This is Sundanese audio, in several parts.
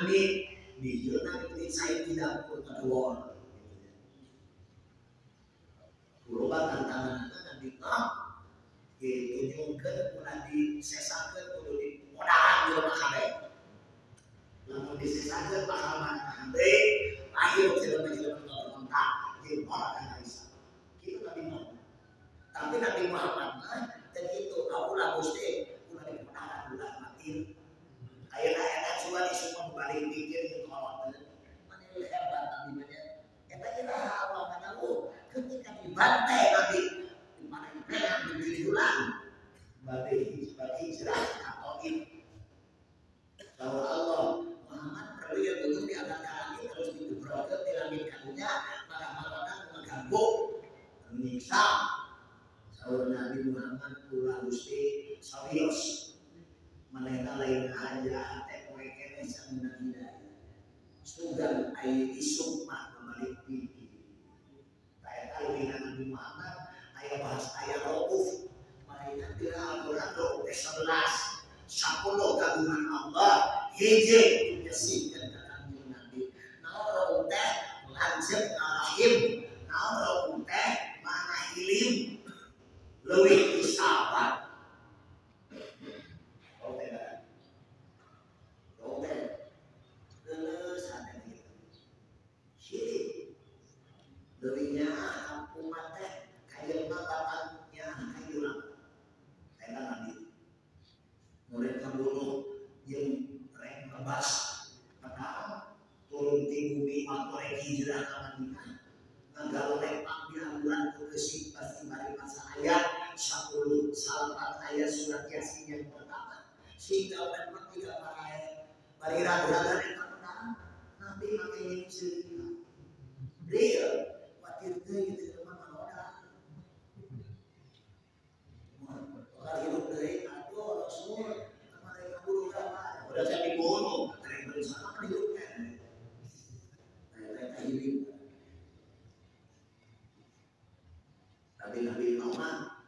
Nabi di Nabi saya tidak berkedua. Loba tantangan Nabi mah ditunjukkeun ulah disesakeun kudu dipodahan jelema kabeh. Lamun disesakeun bakal kabeh lahir jelema-jelema nu berontak jeung podahan Isa. Kitu Nabi Muhammad. Tapi Nabi Muhammad mah teu kitu, ulah Gusti, ulah dipodahan ulah mati. Ayeuna eta cuman isu balik pikir jeung kolot. Mana hebat Nabi mah nya. Eta iraha Allah ngadawu ketika dibantai Nabi di mana dipegang di bulan balik hijrah ke Taif. Bahwa Allah Muhammad perlu yang gunung diangkat ke langit terus digebrokkeun di langit karunya maka malaikat mengganggu menyiksa. Saur Nabi Muhammad ulah Gusti serius manehna lain aja teh poe keneh sameunang hidayah. Sugan aya isuk mah balik pikir. Eta leuwihna Nabi Muhammad aya bahas aya rauf. Mainan dina Al-Qur'an rauf 11 10 kagungan Allah hiji dinyesikeun ka Kangjeng Nabi. Naon rauf teh lanceuk rahim, naon rauf teh makna hilim leuwih ti sabar. Rauf teh rauf teh leuleus hate kitu. Hilim leuwihnya umat teh kajelema bakal nyaah ka julang. Eta Nabi. Murid kabunuh jeung rek nebas pedang turun ti bumi waktu rek hijrah ka Madinah. Ngagalepak di ambulan ku keusik pasti bari masa ayat 10 salapan ayat surat Yasin yang pertama. Sehingga urang tiga parae bari ragu-ragu eta pedang Nabi make nyingseurna. Real watir teh gitu mah manoda. Bakal hidup deui aduh Rasul mereka bunuh apa? Udah saya dibunuh, mereka berusaha kan hidupnya. Mereka hidup. Tapi Nabi Muhammad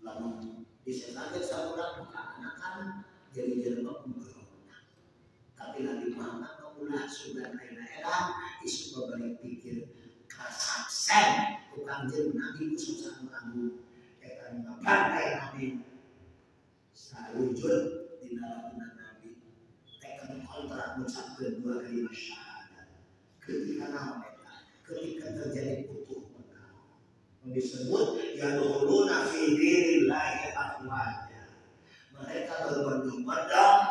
lamun disesakeun saurang kaanakan jadi jelema pemberontak. Tapi Nabi Muhammad ulah sugan ayeuna edan isu babalik pikir kasaksen tukang jeung Nabi khusus anu agung eta ngabantai Nabi sawujud dina lakuna Nabi teken kontrak ngucapkeun dua kalimat syahadat ketika naon eta ketika terjadi putuh Mekah disebut yadkhuluna fi dinillahi afwaja mereka berbondong-bondong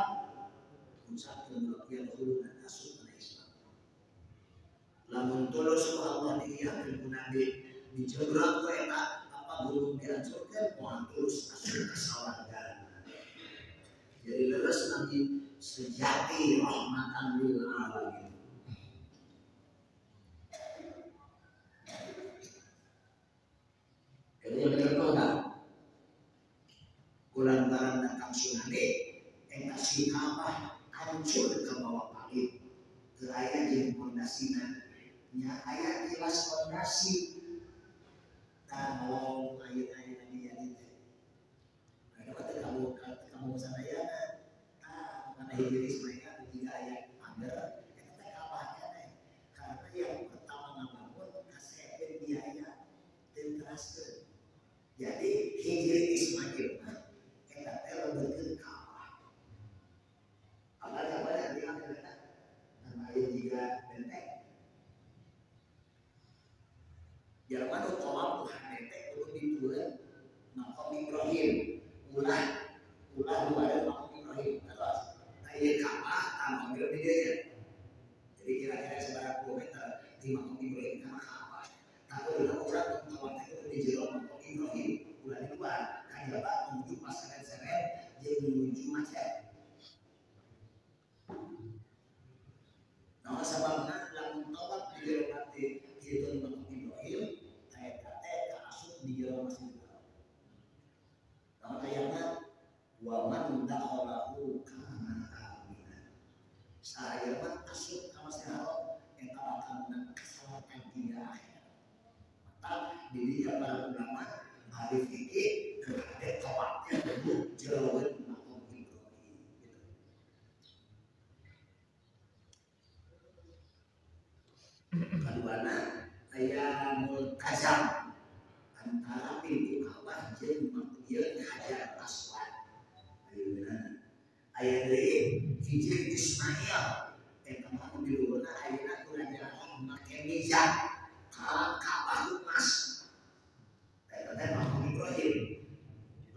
ngucapkeun yadkhuluna asup kana Islam lamun tulus ku Allah diiyakeun ku Nabi dijebrot ku eta apa gunung dihancurkeun moal tulus asup ka sawarga. Jadi leres Nabi sejati rahmatan lil alamin. Jadi bener tak? Kulantaran datang tsunami eta si Ka'bah hancur ke bawah palit. Teu aya jeung pondasina. Nya aya tilas pondasi. Tah ngomong ayeuna dia teh. Mereka teh kamu sadayana. Tah mana hijiris mereka tiga aya pagar eta teh Ka'bah keneh. Karena yang pertama ngabangun kasepeun biaya teu teraskeun. Jadi hijri Ismail mah eta teh lebetkeun Ka'bah. Apa dia eta? Nama aya jiga benteng. Jalma nu tawaf ku hate teh kudu ditueun maqam Ibrahim. Ulah ulah luareun maqam Ibrahim. Terus aya Ka'bah tah ambil di dieu. Jadi kira-kira sabaraha puluh meter di maqam Ibrahim ka Ka'bah. Tah kudu urang nu tawaf teh kudu di jero maqam Ibrahim, ulah di luar. Kajaba menuju pasaren-seren jeung menuju macet. Nah, sababna lamun tawaf di jero mati di maqam Ibrahim, eta teh kaasup di jero Masjidil Haram. Nah, ayatna wa man dakhalahu kana amina. Saya mah asup ka Masjidil Haram eta bakal menang keselamatan di akhirat. Maka di dinya para ulama ahli fikih kepada tawafnya kudu jeroeun maqam Ibrahim gitu. Aya deui Hijir Ismail eta mah di luhurna ayeuna kurang jalan make mizan ka Ka'bah emas. Eta teh maqam Ibrahim.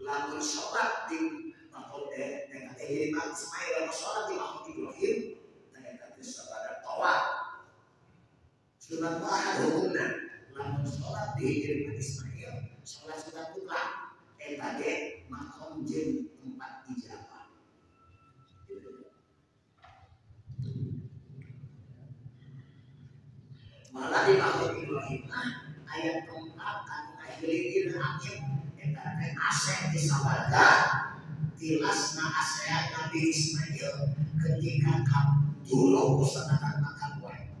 Lamun salat di maqam teh Hijir Ismail lamun salat di maqam Ibrahim eta teh sabada tawaf. Sunat muakkad hukumna. Lamun salat di Hijir Ismail salat sunat mutlak eta ge maqam jeung tempat ijabah. Malah di maqam Ibrahim ayat tempat anu ngahilirin angin eta teh asep di sawarga tilasna asean Nabi Ismail ketika dulu kusanakan makan wae.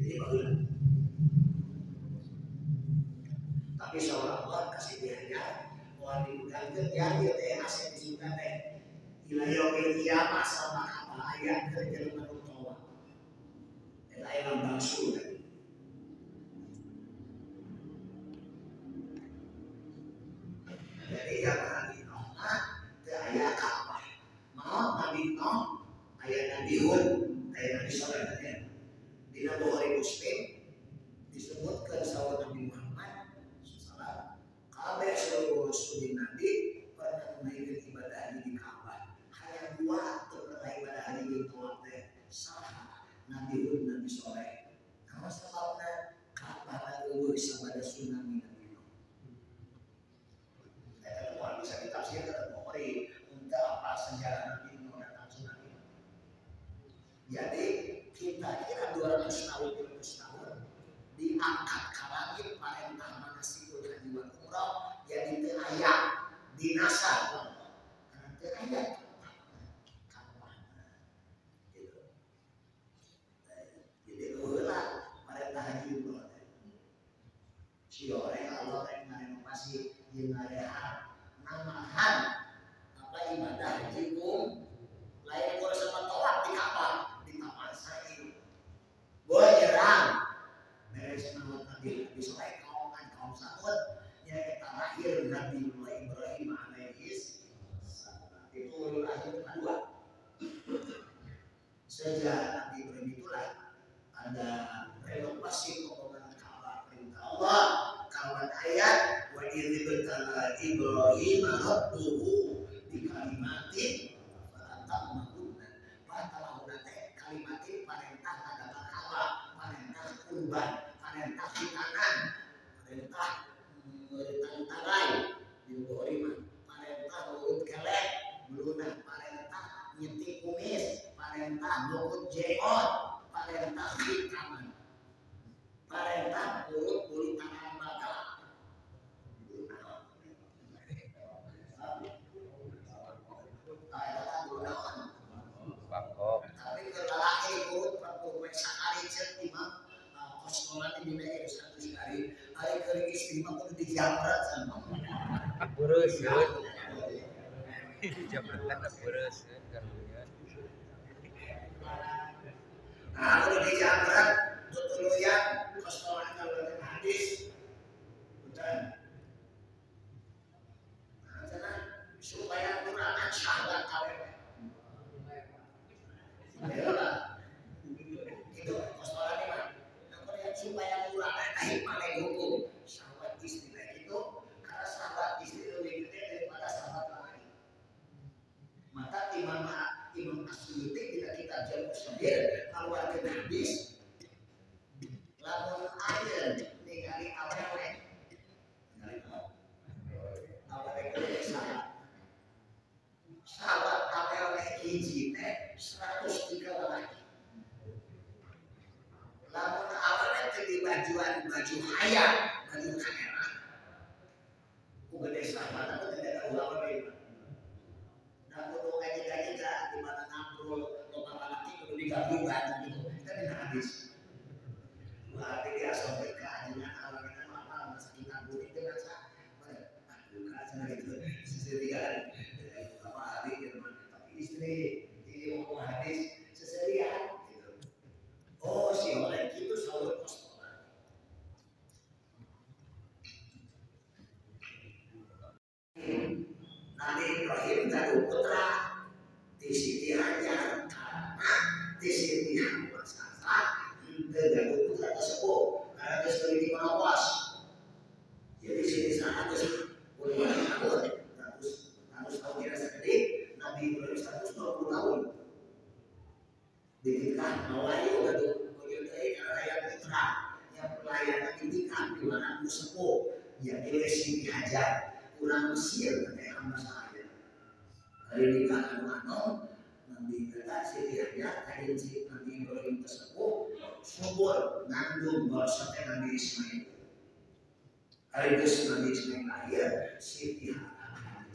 Jadi baheula. Tapi seolah-olah kasih dianya moal dibudangkeun ya ieu teh asep di surga teh ila yaumil qiyamah sama apa aya keur jelema nu tawaf. Eta aya lambang surga. Jadi zaman Nabi Nuh mah teu aya Ka'bah. Maot Nabi Nuh aya Nabi Hud, aya Nabi Soleh teh. Dina Bukhari Muslim disebutkan saur Nabi Muhammad sallallahu kabeh seluruh studi Nabi pernah menaikkan ibadah haji di Ka'bah. Hanya dua teu pernah ibadah haji di tawaf teh. Saha Nabi Hud, Nabi Soleh. Naon sababna Ka'bah eueuh sabada tsunami Nabi Nuh. Eta moal bisa ditafsirkan Bukhari untuk apa sejarah Nabi Nuh datang tsunami. Jadi kita kira 200 tahun 300 tahun diangkat ke langit perintah manasikul haji wal umrah jadi teu aya dinasah karena teu aya Ka'bah gitu. Jadi heula perintah haji umrah teh. Si orang Allah rek ngarenovasi jeung ngarehab namahan apa ibadah haji lain kudu sama tawaf di Ka'bah di taman sa'i. Boleh nyerang beres maut Nabi Soleh kaum kaum Samud nyaeta terakhir Nabi Ibrahim alaihis salam. Itu ulul azmi kedua. Sejak Nabi Ibrahim itulah ada renovasi pembangunan Ka'bah perintah Allah kawan ayat wa idzibtala Ibrahim rabbuhu bi kalimatin fatammahunna. Fatamahunna teh kalimatin parentah agama Ka'bah, parentah kurban, parentah hitanan, parentah tantarai di Bukhari mah, parentah urut kelek, beluna, parentah nyetik kumis, parentah nurut jenggot, parentah hitanan, parentah urut bulu tangan baga. Tapi kalau laki urut 40 poe sakali ceuk imam kostolan di dina ieu 100 kali. Ari keur istri mah kudu dijamret sama. Beres yeun. Dijamretan beres yeun karunya. Nah, kudu dijamret tutuluyan kostolan kalau hadis. Punten. Nah, cenah supaya kurangan syahwat awewe. Yalah. Itu kostolan mah. Supaya kurangan hikmah hukum syahwat istri itu karena syahwat istri lebih gede daripada syahwat lain. Maka Imam As-Suyuti tidak kita jauh sendiri keluarkan hadis lamun ayeun ningali awewe ningali awewe kudu syahwat syahwat awewe hiji teh 103 lalaki. Lamun awewe teh dibajuan baju haya, baju kamera. Ku gede sahabat aku tidak tahu awewe. Nah kudu ngaji-ngaji di mana ngobrol loba lalaki kudu digabungan gitu. Kita dina hadis. Berarti dia sampai ke ajengan awewe apa masa kita guring teh masa buka cenah gitu. Seserian apa hari gitu. Tapi istri ini mau hadis seserian gitu. Oh si orang itu sahur kostolan. Nabi Ibrahim gaduh putra Di Siti Hajar karena di Siti Hajar Sarah henteu gaduh putra tersebut karena geus beuki menopos. Jadi Siti Sarah geus puluhan tahun, 100 tahun kira sakedik, Nabi Ibrahim 120 tahun. Ditikah mawayu gaduh bojo deui karena aya putra yang pelayanan ditikah di mana nu sepuh. Jadi we Siti Hajar urang Mesir teh hamba sahaya. Hari nikah anu anom Nabi kata Siti Hajar tadi Nabi Ibrahim tersebut subur ngandung bangsa Nabi Ismail. Hari itu Nabi Ismail lahir, Siti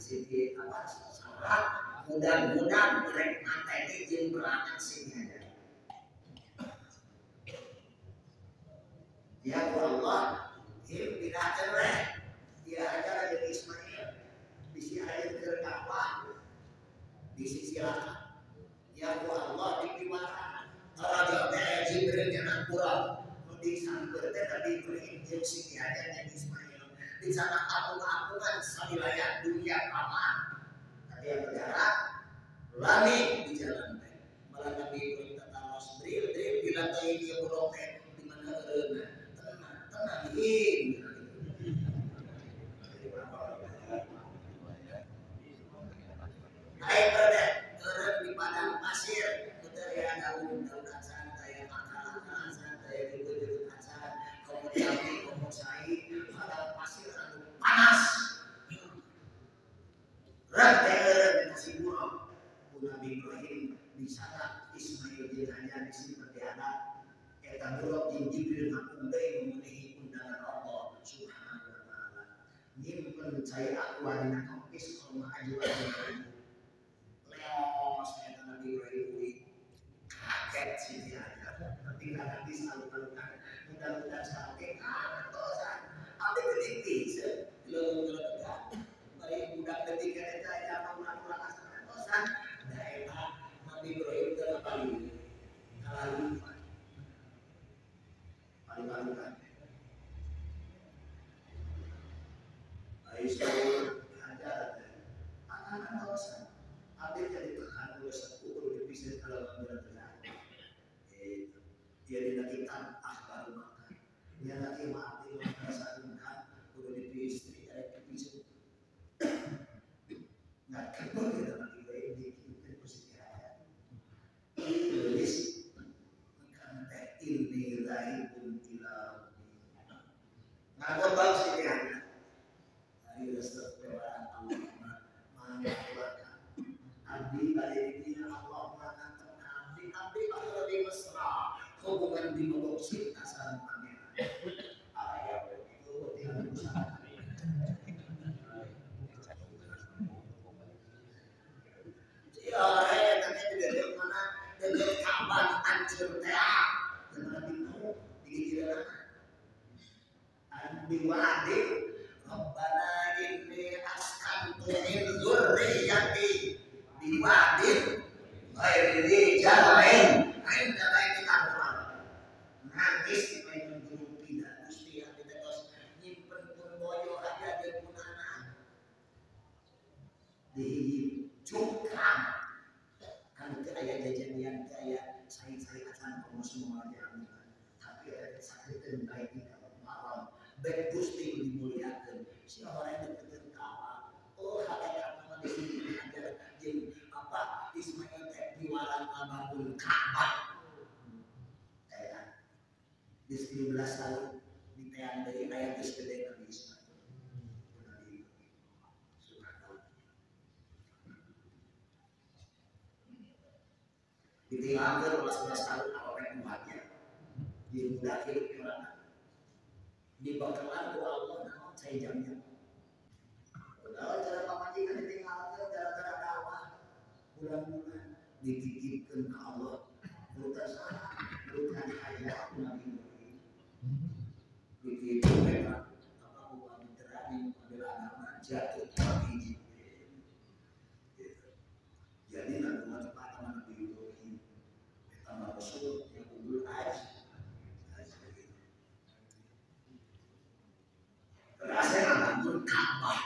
Siti apa Sarah mudah-mudahan rek mateni jeung beranak Siti Hajar. Ya Allah, him pindahkeun we. Dia Hajar jeung Ismail bisi aya keur dakwah di sisi lain. Ya Allah dipiwarana raja teh Jibril nyanak kurang nu disampeurkeun teh Nabi Ibrahim jeung Siti Hajar jeung Ismail di sana apung-apungan sawilayah dunia paman tadi yang berjarak lami di jalan teh malah Nabi Ibrahim tataros bril bril di lantai dia buruk teh di mana eureunna tenang tenang him. Ayo berada eureun di padang pasir teu aya daun-daun acan taya akar-akar taya gitu-gitu acan komo jami komo cai padang pasir anu panas rek teh eureun dikasih buruk ku Nabi Ibrahim di sana Ismail jeung Hajar disimpen di hadap eta buruk jeung Jibril ngapung deui memenuhi undangan Allah Subhanahu wa taala nyimpen cai aqua dina kempis korma aju-aju leos eta Nabi Ibrahim kaget Siti Hajar penting nanti selalu-lalukan mudah-mudahan sampai kantosan abdi geutik leuleung bari budak detik eta aya urang-urang asa kantosan da eta Nabi Ibrahim teu ngapali kalaluman paling-palingan ai saur Hajar teh kantosan abdi jadi tekan ulah sepuh kudu dipisah kalau bener-bener itu dia dina kitab akhbar makan nya nanti mah abdi mah rasakeunan kudu dipisah arek dipisah nggak kebun gitu nanti Ibrahim dikirim ku Siti Hajar tulis engkau teh inni dzahibun ila rabbi ngagobang Siti Hajar ari resep pewaran Allah mah abdi bade di Allah mah abdi abdi mah lebih mesra hubungan di bawah cinta sareng pangeran aya begitu tinggal usaha ya nanti di mana dari Ka'bah hancur teh dan nanti mau digigireunana andi wadi Rabbana inni askantu min dzurriyyati biwadin ghairi dzi zar'in inda baitikal muharram nangis di baik juru tidak Gusti abdi teh tos nyimpen pun boyo aja jeung pun anak di cukang anu teu aya jajanian teu aya saing-saing acan komo semua diambil tapi eta sakeutkeun baitikal muharram baik Gusti dimuliakeun si orang dekeun Ka'bah oh hakikat mah di sini Hajar jeung apa Ismail teh piwarang ngabangun Ka'bah eta di 17 tahun diteang deui aya geus gede Nabi Ismail Nabi Subhanallah ditinggalkeun 11 tahun awewe kuatnya di budak hidup urang dibakalan ku Allah naon cai jamnya udah cara pamajikan ditinggalkeun gara-gara dakwah bulan-bulan dititipkeun ka Allah urutan saha urutan Hajar Nabi Ibrahim dititipkeun eta apa bukan diterani ambil agama jatuh ke Jibril gitu. Jadi Nabi Muhammad Nabi Ibrahim eta mah rasul yang ulul azmi berhasil ngabangun Ka'bah.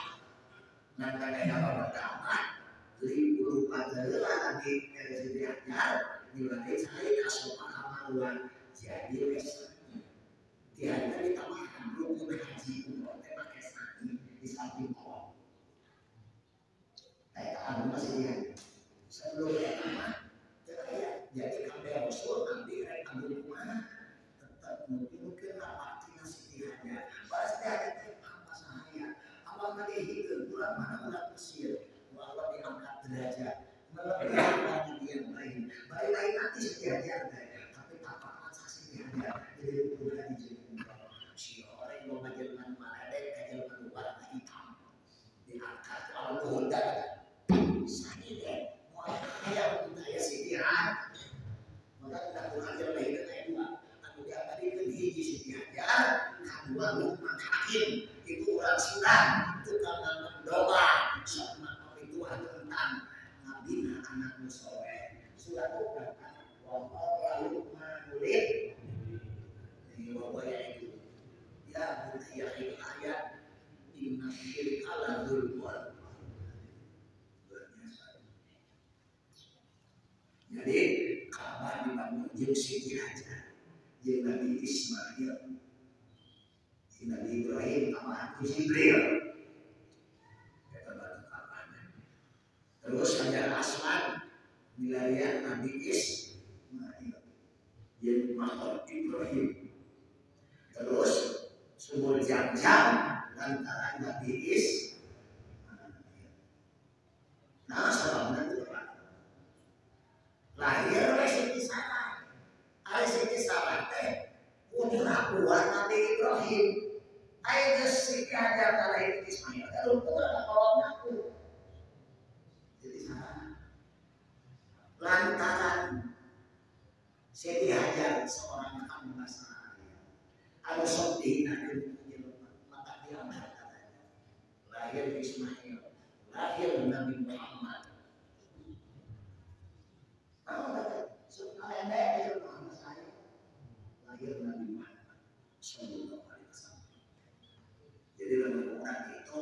Nangka ngabangun Ka'bah 5 lupa heula Nabi Siti Hajar milari cai ka Sofa ka Marwah jadi we sa'i. Di hari ditambahan rukun haji umroh teh make sa'i di samping tawaf. Eta anu masih dia. Sebelum eta mah teu aya. Jadi kabeh rasul nabi rek anu kumaha tetep mungkin lapaktina Siti Hajar. Balas Siti Hajar teh sahaya. Awalna ge hidung urang mana urang Mesir. Bahwa diangkat derajat melebihi nabi yang lain. Bari lain nanti Siti Hajar teh, tapi tapak Siti Hajar jadi rukun haji jeung umroh. Si orang loba jelema nu maledek ka jelema nu warna hitam. Diangkat ku Allah nuhun da. Sa'i teh moal aya mun aya Siti Hajar. Maka kita kurang jelema hideung aya dua. Anu diabadikeun hiji Siti Hajar, kadua Luqman Hakim itu orang Sudan tukang ngangon domba sok mah tentang ngabina anak nu soleh. Surat Luqman wa qala Luqman lil wa ya itu ya bunayya ayat inna syirka la dzulmun. Jadi Ka'bah dibangun jeung Siti Hajar jeung Nabi Ismail jeung Nabi Ibrahim tambahan ku Jibril. Terus Hajar Aswad milarian Nabi Ismail jeung Maqam Ibrahim. Terus sumur Jam-Jam lantaran Nabi Ismail. Nah sababna itu lahir oleh Siti Sarah. Ari Siti Sarah teh putra buah Nabi Ibrahim. Aya geus Siti Hajar kalahir Ismail teh putra ka kolotna ku. Lantaran Siti Hajar seorang hamba sahaya anu sok dihinakeun ku jelema maka diangkat katanya lahir Ismail, lahir Nabi Muhammad. Tahu tak? Lahir hamba sahaya, lahir Nabi Muhammad sallallahu alaihi wasallam. Jadi lamun urang itu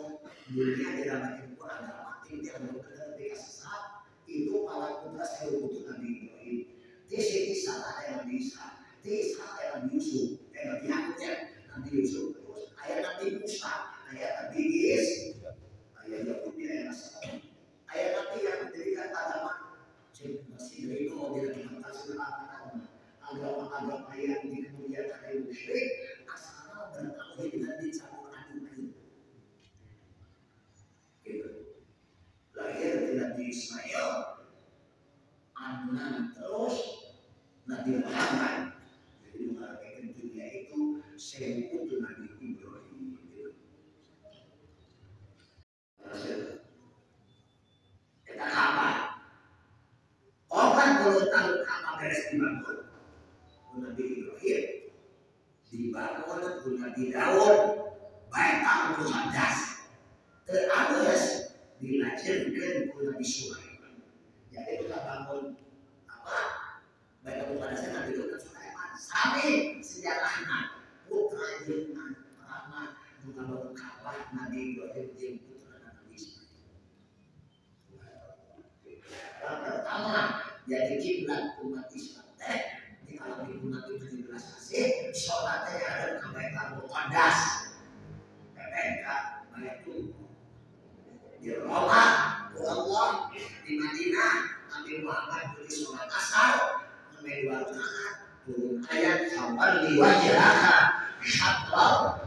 dunia diramatin ku agama tinggal bener dikasih itu para putra sewu itu Nabi Ibrahim. Di Siti Sarah ada Nabi Isa, di Ishak ada Nabi Yusuf, Nabi Yakub ya, Nabi Yusuf terus ayat Nabi Musa, ayat Nabi Is, ayat Yahudi, ayat Nasrani, ayat Nabi yang mendirikan agama masih Rino tidak dibatasi agama-agama yang di kemudian hari musyrik asalnya bertauhid dan dicampur adukan. Gitu. Lahir di Nabi Ismail, anak terus Nabi Muhammad. Jadi menghargai dunia itu sewu itu Nabi Ibrahim. Gitu. Kita kapan? 40 tahun Ka'bah beres dibangun. Nabi Ibrahim dibangun Nabi Daud, Baitul Muqaddas. Terus dilajengkeun ku Nabi Sulaiman. Jadi kita bangun apa? Baitul Muqaddas Nabi Daud dan Sulaiman. Sami sejarahna putra jeung Rama nu ngabangun Ka'bah Nabi Ibrahim jeung putra Nabi Ismail. Pertama jadi kiblat umat Islam teh di kalau di umat itu 17 asih sholatnya ada ke Baitul Muqaddas. PPK Baitul di Roma, Allah di Madinah Nabi Muhammad beri sholat asar sampai 2 rakaat turun ayat fawalli wajhaka syatrul.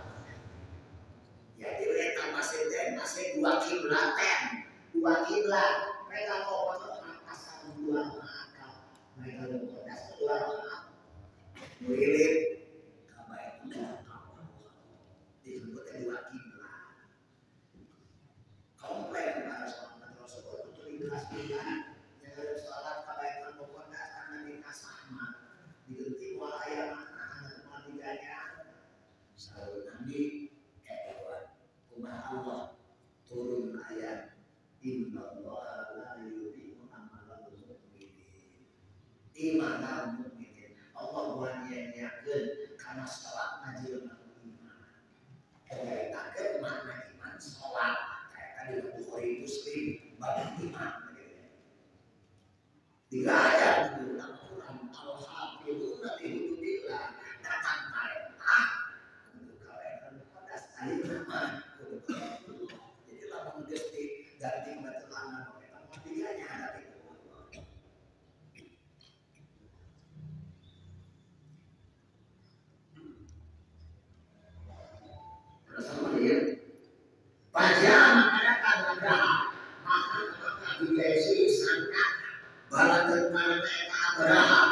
Jadi mereka masih masih dua kiblat, dua kiblat. Mereka mau asar 2 rakaat, mereka muqaddas 2 rakaat. Muilin kabaik disebut dua kiblat. Komplain para sahabat Rasul itu ikhlas billah yang harus sholat kabaikan muqaddas karena dikasahma diganti wal ayam anak anak tiganya selalu Nabi kayak kumaha Allah turun ayat innallaha la yudhi'u amalal mu'minin. Imanal mu'minin Allah bukan nyanyiakeun karena sholat ngaji iman. Kaitakeun makna iman sholat. Di Bukhari Muslim bab iman gitu. Digajar di Al-Quran al-hafiduna li hududillah datang parentah kudu kawetan muqaddas ayeuna mah kudu. Jadi lamun geus diganti batulangan eta mah diganya tapi sama dia. Pajak mengadakan Abraha maka dikasih sangka bala tentara Abraha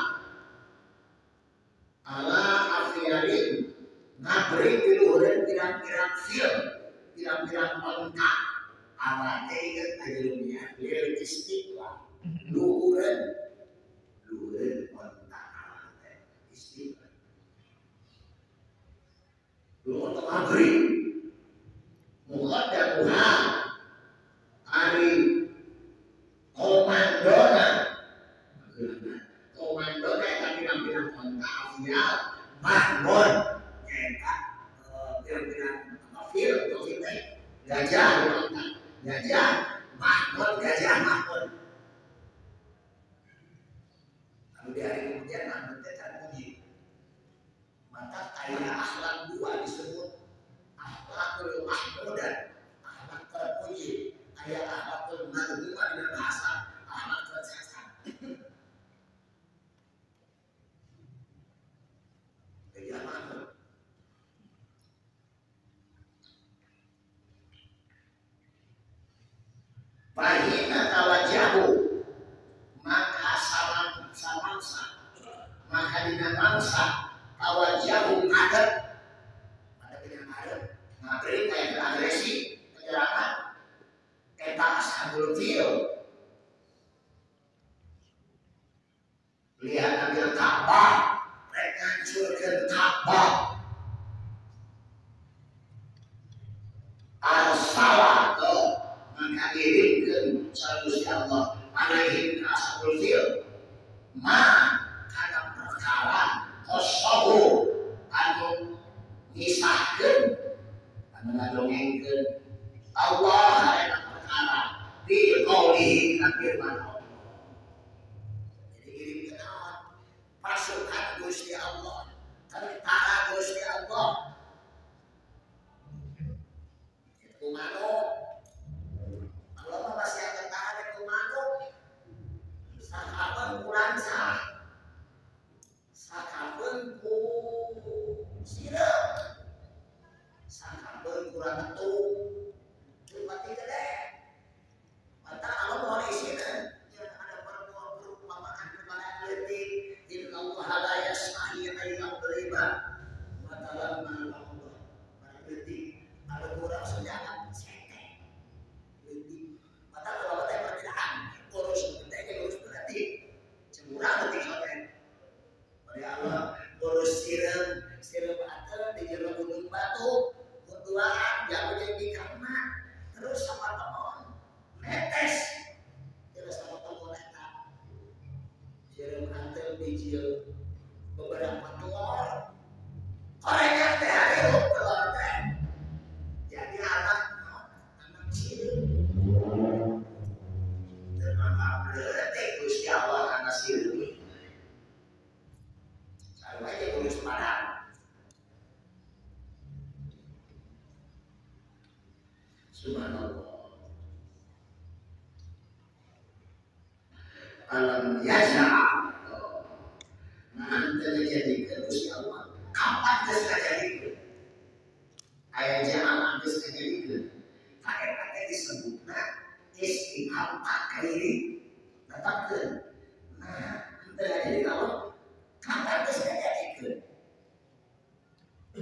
ala afialin ngabri diluhureun pirang-pirang film pirang-pirang onta ala teh inget ajelunya lil istiqlal luhureun luhureun onta ala teh istiqlal luhur ngabri muqaddamuha ari komandona komandona eta pirang-pirang onta afial mahmud nyaeta pirang-pirang afil teh gajah onta gajah mahmud gajah mahmud. Lalu di hari kemudian mahmud teh terpuji. Maka aya akhlak dua disebut akhlakul mahmudah, akhlak terpuji, aya akhlakul mazmumah dengan bahasa akhlak tercacat. Gajah mahmud. Fahina tawajahu maka salam samangsa maka dina mangsa tawajahu ngadep pada dina ngadep ngabri kayak agresi penyerangan eta ashabul fil lihat ambil Ka'bah rek ngancurkeun Ka'bah arsala maka ngirimkeun sareng Gusti Allah alaihim ka ashabul fil ma kana perkara kosohu anu ngisahkeun anu ngadongengkeun Allah kana perkara bi qaulihi kana firman Allah. Jadi ngirimkeun naon pasukan Gusti Allah, tentara Gusti Allah. Itu manuk Allah mah masih ada tentara itu manuk sakapeun ku rancah sakapeun ku sireum sakapeun ku rantu pati gede mata Allah mau isina yang ada perumpamaan perumpamaan leutik innallaha la yastahi an yadriba matalan ma Allah leutik ada kurang senjata sete leutik mata kalau teh perbedaan urus gede jeung urus leutik cemurah leutik soten bari Allah urus sireum sireum atel di jero gunung batu berduaan jauh jeung di kamar terus sama teman netes terus sama teman eta sireum atel bijil beberapa telur korengan teh harirup telur teh jadi anak anak sireum dan maka leutik Gusti Allah kana sireum sarua aja urus padang. Subhanallah. Alam yasha. Nah, teu ngajadikeun Gusti Allah. Kapan geus ngajadikeun? Aya jalan geus ngajadikeun. Ka eta teh disebutna istifham takriri. Tetapkeun. Nah, teu ngajadikeun Allah. Kapan geus ngajadikeun?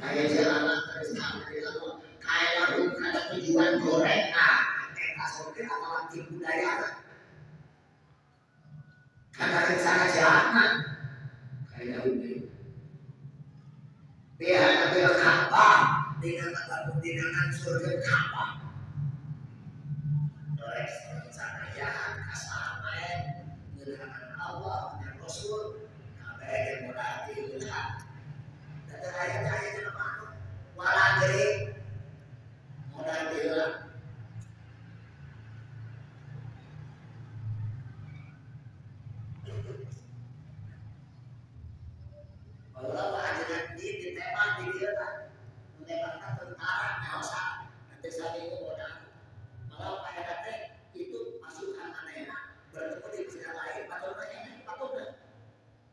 Aya jalan geus ngajadikeun Allah. Kaya kana tujuan goreng nah eta soge atawa tim budaya kana rencana jahatna kaya udah biar bil Ka'bah dina ngabangun dina ngancurkeun Ka'bah dorek rencana jahat kasamae ngeunaan Allah dan Rasul kabeh ge modal diulah da teu aya aya mah wala deui modal diulah. Kalau ajaran di ditembak di dia kan, menembakkan tentara nyawa nanti saat itu modal. Malah pada itu pasukan manehna bertemu di negara lain, baturna ini baturna.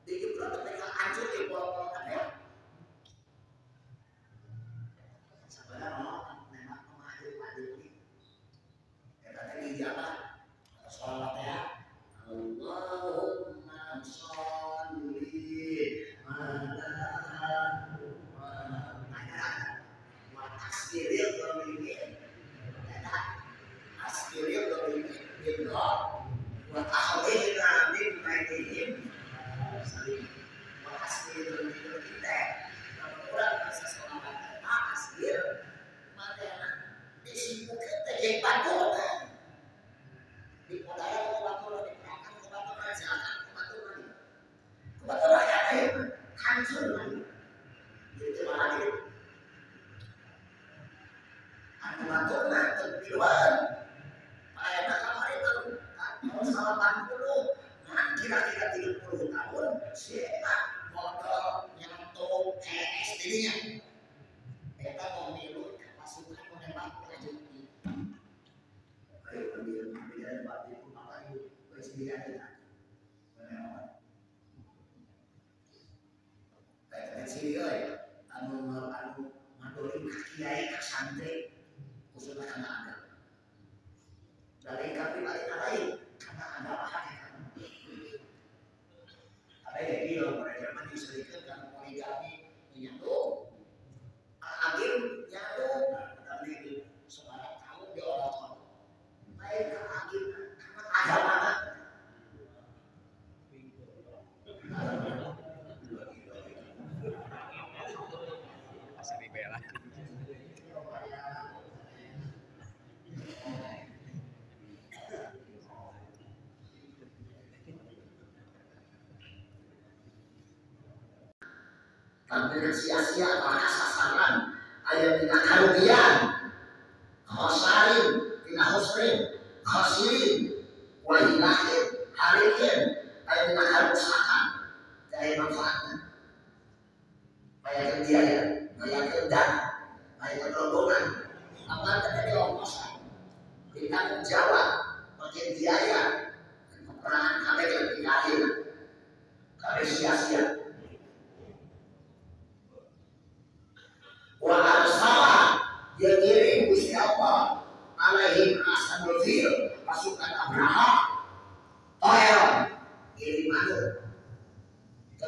Di Jepang mereka hancur di pulau-pulau kabeh. Sebenarnya memang pemahami ini. Eta teh dijabah sholawat ya. Allahumma sholli ala Muhammad wa asgiril dhalimin. Eta asgiril dhalimin billah wa akhrijna min bainihim salim. Wa asgiril dhalimin teh lamun urang bisa sholawat eta asgir manehna disibukeun teh jeung baturna. Di podaya ku baturna, di perakan ku baturna, silakan ku baturna. Ku baturna aya teh hancur lagi. Jadi teu hadir. Anu baturna teu piluan. Ayeuna kamari tahun 80, nah kira-kira 30 tahun si eta modal nyanto PS dirinya. Eta mau milu ka pasukan nu nembak aja. Ayo ambil ambil batik apa itu presiden kita. Kayak sini euy, anu anu madolim ka kiai ka santri khususnya karena agama. Dari pribadi lain karena agama hakikat. Ada yang bilang pada zaman diserikeun karena poligami nyatu, agim nyatu, tapi di sebarang tahun di orang lain karena agim karena agama. Asli dibela. Tapi sia-sia maka sasaran aya dina karugian khosarin dina khosrin khosirin wa hilahin halikin aya dina karusakan aya manfaatna aya biaya aya dana aya rombongan apa teh diongkosan ditanggung jawab pakai biaya peperangan kabeh lebih akhir kabeh sia-sia. Wa arsala dia ngirim Gusti Allah alaihim ashabul fil pasukan Abraha toel ngirim manuk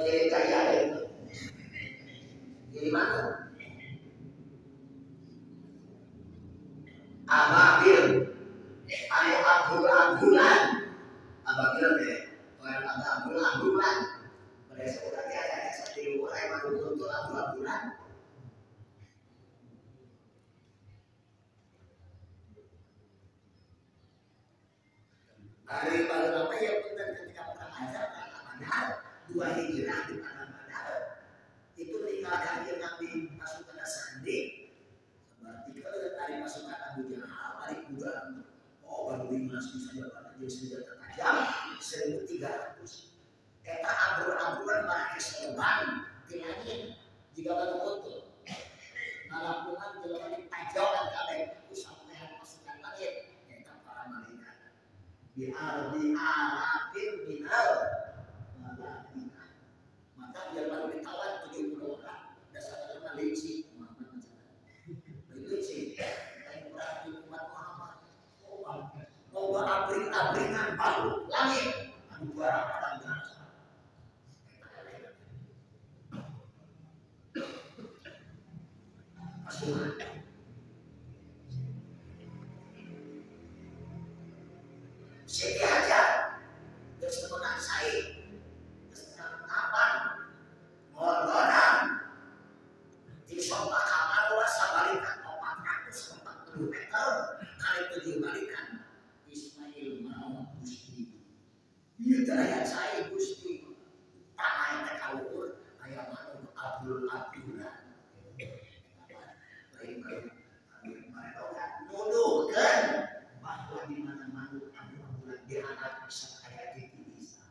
ngirim kaya itu ngirim manuk ababil ayo abul-abulan ababil teh toel abul-abulan pada seorang dia ada satu orang manuk untuk abul-abulan. Hari baru apa ya punten ketika perang Azab, perang Badar, 2 Hijrah di perang Badar itu tinggalkan dia Nabi pasukan Sandi. Berarti kalau dari pasukan Abu Jahal balik kuda, oh baru 5 senjata dia senjata tajam 1.300. Eta abur-aburan marake sorban di langit jika baru kotor. Nalapungan jelema ditajawan kabeh ku sampean pasukan langit eta para malaikat. Di ardi alafin minal malaikah. Maka dia baru ditawan 70 orang dasarnya licik Muhammad macam licik lain berarti umat Muhammad. Oh, loba abring-abringan baru langit anu barang tangga. Pasukan Siti Hajar geus menang sae geus menang kapan ngordonan di sopa kamar luas sabalikan 440 meter kali 7 balikan Ismail mau Gusti ieu teh aya sae Gusti tanah teh kaluhur aya manuk Abdul Abdullah lain nuduhkeun bahwa di mana manuk Abdul diharap saya di Isa.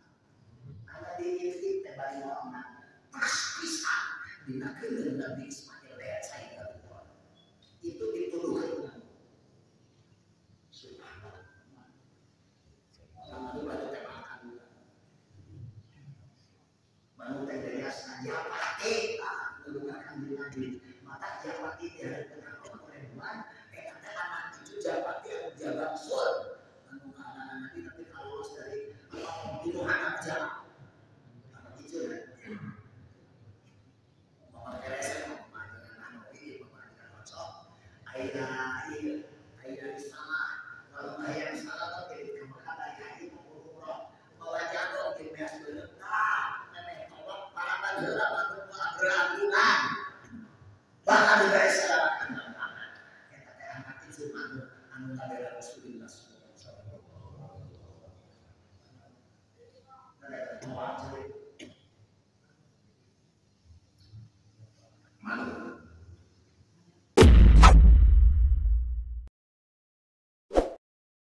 Bakal diberi.